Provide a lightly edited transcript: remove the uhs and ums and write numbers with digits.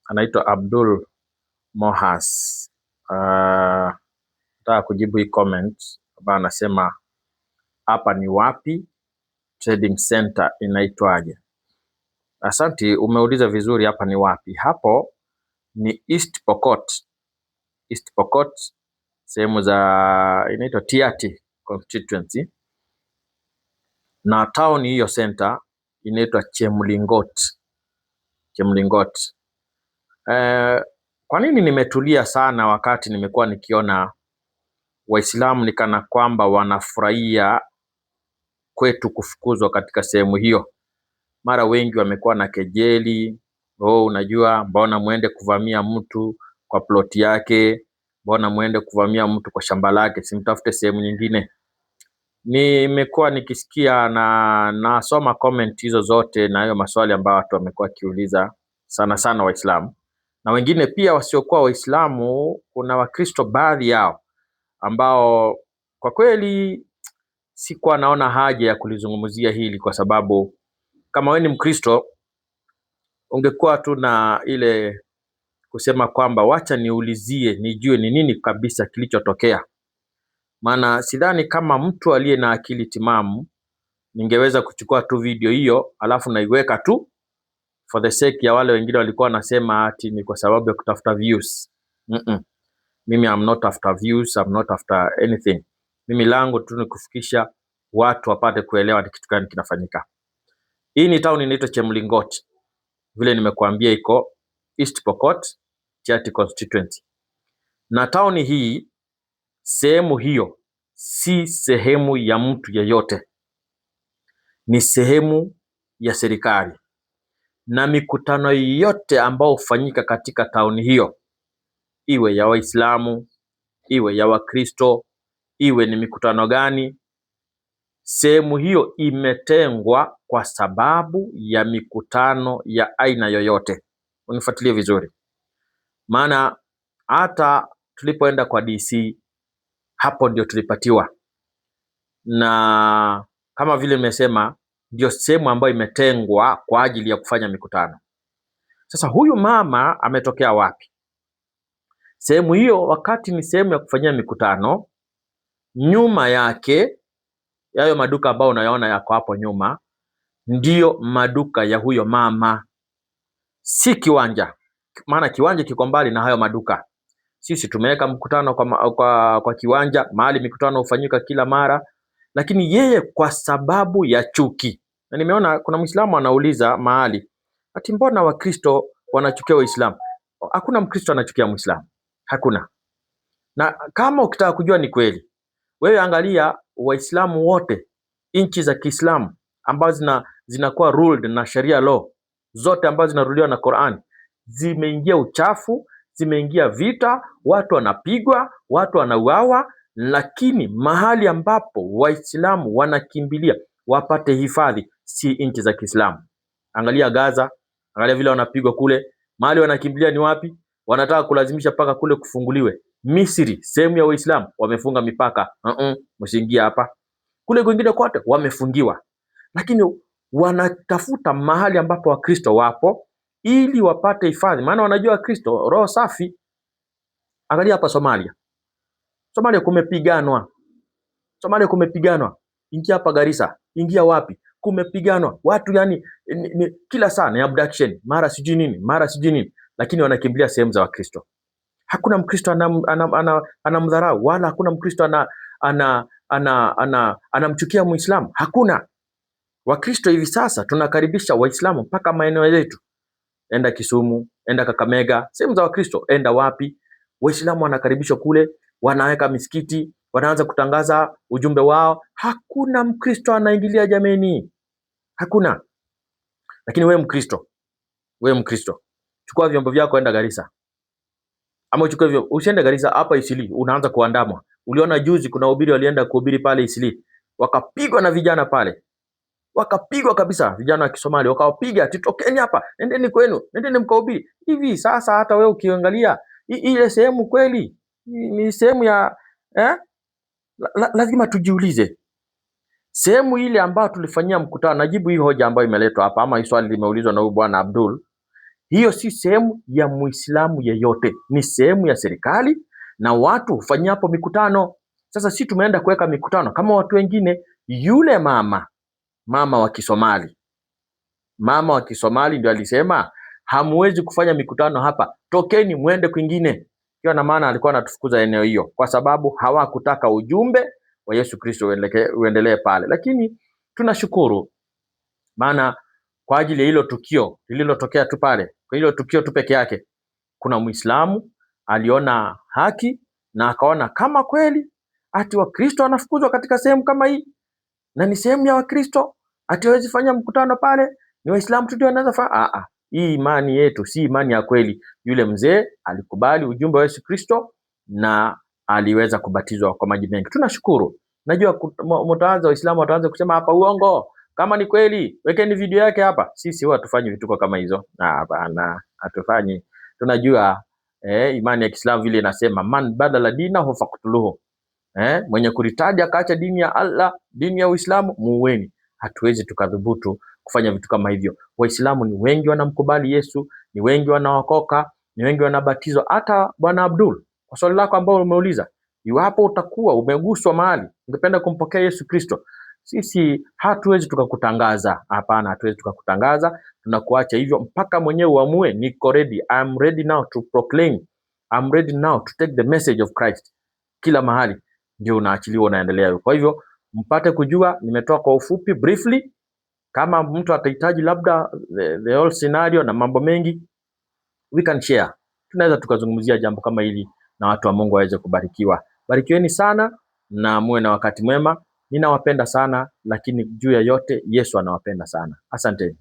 Anaitwa Abdul Mohas. Nataka kujibu hii comment ambayo anasema hapa ni wapi, trading center inaitwaje? Asanti, umeuliza vizuri, hapa ni wapi? Hapo ni East Pokot. East Pokot, sehemu za inaitwa Tiaty constituency, na town hiyo center inaitwa Chemlingot. Chemlingot. Kwa nini nimetulia sana wakati nimekuwa nikiona Waislamu ni kana kwamba wanafurahia kwetu kufukuzwa katika sehemu hiyo? Mara wengi wamekuwa na kejeli, oh, unajua mbona muende kuvamia mtu kwa ploti yake, mbona muende kuvamia mtu kwa shamba lake, simtafute sehemu nyingine. Nimekuwa nikisikia na nasoma comment hizo zote na hayo maswali ambayo watu wamekuwa wakiuliza, sana sana Waislamu na wengine pia wasiokuwa Waislamu. Kuna Wakristo baadhi yao ambao kwa kweli sikuwa naona haja ya kulizungumzia hili, kwa sababu kama wewe ni Mkristo ungekuwa tu na ile kusema kwamba wacha niulizie nijue ni nini kabisa kilichotokea. Maana sidhani kama mtu aliye na akili timamu ningeweza kuchukua tu video hiyo alafu naiweka tu for the sake ya wale wengine walikuwa wanasema ati ni kwa sababu ya kutafuta views. Mimi I'm not after views, I'm not after anything. Mimi langu tu ni kufikisha watu wapate kuelewa ni kitu gani kinafanyika. Hii ni town inaitwa Chemlingot, vile nimekuambia iko East Pokot, Tiaty constituency. Na town hii, sehemu hiyo si sehemu ya mtu yeyote, ni sehemu ya serikali, na mikutano yote ambayo hufanyika katika town hiyo, iwe ya Waislamu, iwe ya Wakristo, iwe ni mikutano gani, sehemu hiyo imetengwa kwa sababu ya mikutano ya aina yoyote. Unifuatilie vizuri, maana hata tulipoenda kwa DC hapo ndio tulipatiwa, na kama vile nimesema, ndio sehemu ambayo imetengwa kwa ajili ya kufanya mikutano. Sasa huyu mama ametokea wapi? Sehemu hiyo wakati ni sehemu ya kufanyia mikutano, nyuma yake yayo maduka ambayo unayaona yako hapo nyuma ndiyo maduka ya huyo mama, si kiwanja, maana kiwanja kiko mbali na hayo maduka. Sisi tumeweka mkutano kwa kiwanja mahali mikutano hufanyika kila mara, lakini yeye kwa sababu ya chuki, na nimeona kuna Mwislamu anauliza mahali ati mbona Wakristo wanachukia Waislamu? Hakuna Mkristo anachukia Mwislamu, hakuna. Na kama ukitaka kujua ni kweli, wewe angalia Waislamu wote nchi za Kiislamu ambazo zinakuwa ruled na sharia law zote ambazo zinaruliwa na Qur'an zimeingia uchafu, zimeingia vita, watu wanapigwa, watu wanauawa, lakini mahali ambapo Waislamu wanakimbilia wapate hifadhi si nchi za Kiislamu. Angalia Gaza, angalia vile wanapigwa kule. Mahali wanakimbilia ni wapi? Wanataka kulazimisha mpaka kule kufunguliwe. Misri, sehemu ya Waislamu wamefunga mipaka, msiingie hapa. Kule kwingine kote wamefungiwa, lakini wanatafuta mahali ambapo Wakristo wapo ili wapate hifadhi, maana wanajua Wakristo roho safi. Angalia hapa Somalia, Somalia kumepiganwa, Somalia kumepiganwa. Ingia hapa Garissa, ingia wapi, kumepiganwa watu yani ni, kila saa ni abduction, mara sijui nini, mara sijui nini, lakini wanakimbilia sehemu za Wakristo. Hakuna Mkristo anamdharau wala hakuna Mkristo anamchukia Muislamu. Hakuna. Wakristo hivi sasa tunakaribisha Waislamu mpaka maeneo yetu. Enda Kisumu, enda Kakamega, sehemu za Wakristo, enda wapi, Waislamu wanakaribishwa kule, wanaweka misikiti, wanaanza kutangaza ujumbe wao. Hakuna Mkristo anaingilia jameni, hakuna. Lakini we Mkristo, we Mkristo, chukua vyombo vyako, enda Garissa ama uchukue vyombo, usiende Garissa, hapa Isili unaanza kuandamwa. Uliona juzi kuna wahubiri walienda kuhubiri pale Isili, wakapigwa na vijana pale, wakapigwa kabisa, vijana wa Kisomali wakawapiga, titokeni hapa, nendeni kwenu, nendeni mkahubiri. Hivi sasa hata wewe ukiangalia ile sehemu kweli ni sehemu ya eh? Lazima tujiulize sehemu ile ambayo tulifanyia mkutano. Najibu hii hoja ambayo imeletwa hapa ama hii swali limeulizwa na huyu bwana Abdul. Hiyo si sehemu ya Muislamu yeyote, ni sehemu ya serikali na watu hufanyia hapo mikutano. Sasa si tumeenda kuweka mikutano kama watu wengine. Yule mama, mama wa Kisomali, mama wa Kisomali ndio alisema hamwezi kufanya mikutano hapa, tokeni mwende kwingine. Ikiwa na maana alikuwa anatufukuza eneo hiyo, kwa sababu hawakutaka ujumbe wa Yesu Kristo uendelee pale. Lakini tunashukuru maana kwa ajili ya hilo tukio lililotokea tu pale, kwa hilo tukio tu peke yake, kuna Muislamu aliona haki na akaona kama kweli ati Wakristo wanafukuzwa katika sehemu kama hii na ni sehemu ya Wakristo, ati hawezi fanya mkutano pale, ni Waislamu tu ndio wanaweza fanya. Ah, ah, hii imani yetu si imani ya kweli. Yule mzee alikubali ujumbe wa Yesu Kristo na aliweza kubatizwa kwa maji mengi. Tunashukuru. Najua mtaanza, Waislamu wataanza kusema hapa uongo. Kama ni kweli, wekeni video yake hapa. Sisi huwa hatufanyi vituko kama hizo. Ah, hapana, hatufanyi. Tunajua imani ya Kiislamu vile inasema man badala dinahu faqtuluhu. Mwenye kuritaja akaacha dini ya Allah, dini ya Uislamu, muueni. Hatuwezi tukadhubutu kufanya vitu kama hivyo. Waislamu ni wengi wanamkubali Yesu, ni wengi wanaokoka, ni wengi wanabatizwa. Hata Bwana Abdul, kwa swali lako ambalo umeuliza, iwapo utakuwa umeguswa mahali ungependa kumpokea Yesu Kristo, sisi hatuwezi tukakutangaza. Hapana, hatuwezi tukakutangaza, tunakuacha hivyo mpaka mwenyewe uamue, niko ready, I'm ready now to proclaim, I'm ready now to take the message of Christ kila mahali, ndio unaachiliwa unaendelea. Kwa hivyo mpate kujua, nimetoa kwa ufupi briefly. Kama mtu atahitaji labda the whole scenario na mambo mengi, we can share. Tunaweza tukazungumzia jambo kama hili na watu wa Mungu waweze kubarikiwa. Barikiweni sana na muwe na wakati mwema. Ninawapenda sana, lakini juu ya yote Yesu anawapenda sana. Asanteni.